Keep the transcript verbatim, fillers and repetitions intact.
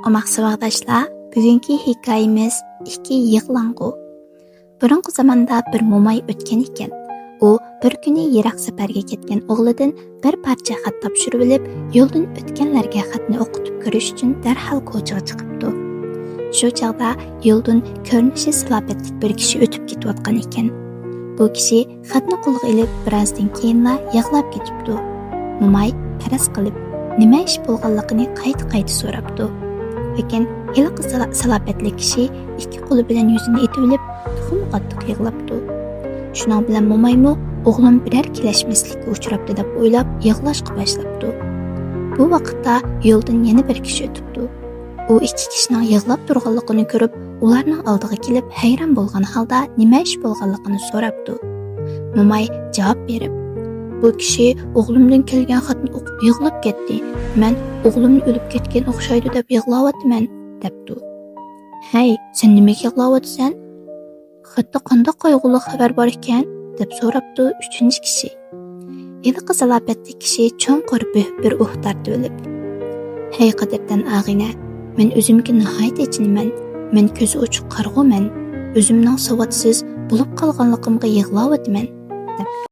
ئوماق ساۋاقداشلار، بۈگۈنكى ھېكايىمىز ئىككى يىغلاڭغۇ. بۇرۇنقى زاماندا بىر موماي ئۆتكەن ئىكەن. ئۇ بىر كۈنى يىراق سەپەرگە كەتكەن ئوغلىدىن بىر پارچە خەت تاپشۇرۇۋېلىپ، يولدىن ئۆتكەنلەرگە خەتنى ئوقۇتۇپ كۆرۈش ئۈچۈن دەرھال كوچىغا چىقىپتۇ. شۇ چاغدا يولدىن كۆرۈنۈشى سالاپەتلىك بىر كىشى ئۆتۈپ كېتىۋاتقان ئىكەن. بۇ كىشى خەتنى قولىغا ئېلىپ، بىرازدىن كېيىنلا يىغلاپ كېتىپتۇ. موماي پەرەز قىلىپ، نېمە ئىش بولغانلىقىنى قايتا-قايتا سوراپتۇ. لېكىن ھېلىقى سالا-، سالاپەتلىك كىشى ئىككى قولى بىلەن يۈزىنى ئېتىۋېلىپ، تېخىمۇ قاتتىق يىغلاپتۇ. شۇنىڭ بىلەن مومايمۇ ئوغلۇم بىرەر كېلىشمەسلىككە ئۇچراپتۇ دەپ ئويلاپ يىغلاشقا باشلاپتۇ. بۇ ۋاقىتتا يولدىن يەنە بىر كىشى ئۆتۈپتۇ. ئۇ ئىككى كىشىنىڭ يىغلاپ تۇرغانلىقىنى كۆرۈپ، ئۇلارنىڭ ئالدىغا كېلىپ، ھەيران بولغان ھالدا نېمە ئىش بولغانلىقىنى سوراپتۇ. موماي جاۋاب بېرىپ، بۇ كىشى ئوغلۇمدىن كەلگەن خەتنى ئوقۇپ يىغلاپ كەتتى. مەن ئوغلۇمنى ئۆلۈپ كەتكەن ئوخشايدۇ دەپ يىغلاۋاتىمەن، دەپتۇ. ھەي، سەن نېمىگە يىغلاۋاتىسەن؟ خەتتە قانداق قايغۇلۇق خەۋەر بار ئىكەن؟ دەپ سوراپتۇ ئۈچىنچى كىشى. ھېلىقى سالاپەتلىك كىشى چوڭقۇر بۆھ-، بىر ئۇھ تارتىۋېلىپ، ھەي قەدىردان ئاغىنە، مەن ئۆزۈمگە ناھايىتى ئېچىنىمەن. مەن كۆزى ئوچۇق قارىغۇمەن. ئۆزۈمنىڭ ساۋاتسىز بولۇپ قالغانلىقىمغا يىغلاۋاتىمەن، دەپتۇ.